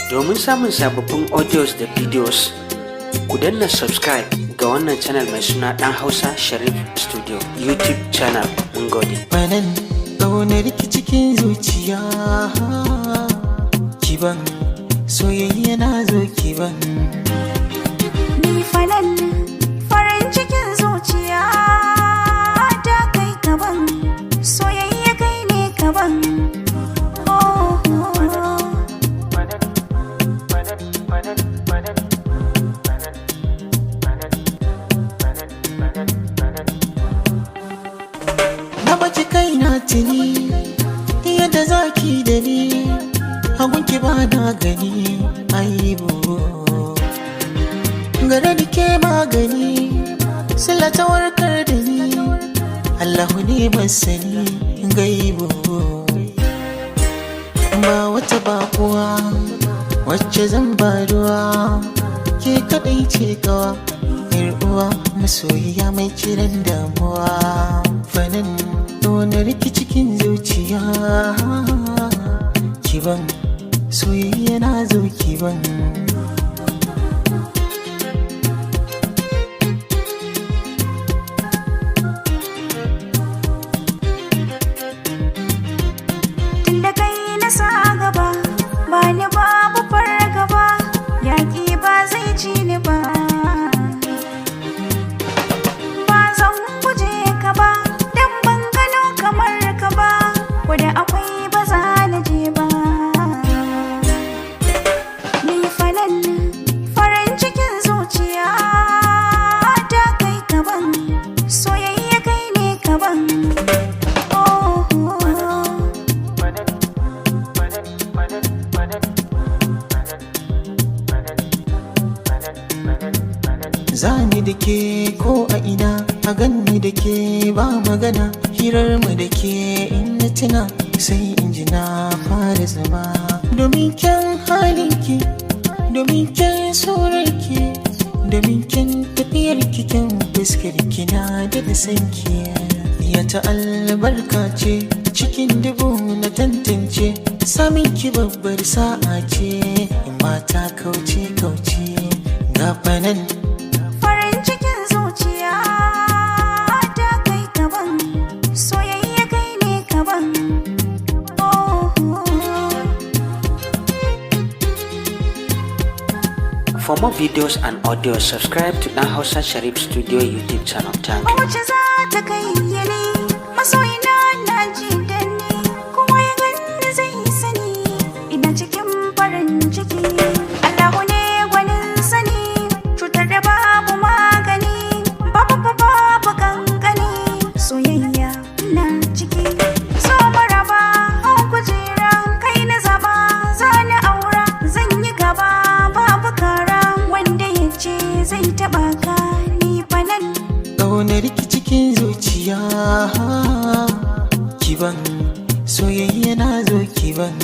Domin samun sababbin audios da videos, ku danna subscribe ga wannan channel mai suna Ɗan Hausa Sharif Studio YouTube channel. Mun gode. Fanan ƙaunar ki cikin zuciya, kiban soyayya na zo kiban. Ni falal farin cikin zuciya ta, kai kaban soyayya, kai ne kaban. Oh, oh, oh. Na baki kai na tuni yadda zaki da ni, hagunki ba na gani aibu. Gare ni ke magani, sila ta warkar da ni, Allahu ne masani gaibu. Ba wata bakuwa wacce zan ba ruwa, ke kadai ce kawa, yar uwa, masoyiya mai kiran damuwa. Fanan wani riki cikin zuciya, kiban soyayya na zo kiban. Tunda kai na sa gaba, ba ni babu fargaba, yaƙi ba zai ci ni ba. Ba zan guje ka ba, dan ban gano kamar ka ba, ko da akwai ba za na je ba. Ni falal farin cikin zuciya ta, kai kaban soyayya, kai ne kaban. Oh, oh, oh. Zani da ke ko a ina, a ganni da ke ba magana, hirar mu da ke in na tuna sai in ji na fara zama. Domin kyan halinki, domin kyan surarki, domin kyan tafiyarki, kyan fuskarki, na da sanki. Ya ta albarka ce cikin dubu na tantance, samin ki babbar sa'a ce. Mata kauce kauce gafanan. Farin cikin zuciya ta, kai kaban soyayya, kai ne kaban. Oh, oh. For more videos and audio, subscribe to Ɗan Hausa Sharif Studio YouTube channel. Thank you. Wacce za ta kai yali masoyina na ji da ni, kowa ya gani zai sani ina cikin farin ciki. Allahu ne gwanin sani, cutar da babu magani, babu babu kankani, soyayya na ciki. So maraba hau kujera, kai na zaba, zani aura, zan yi gaba babu kara, wanda ya ce zai taba ka, ni fa nan. Ƙaunar ki cikin zuciya, kiban soyayya na zo kiban.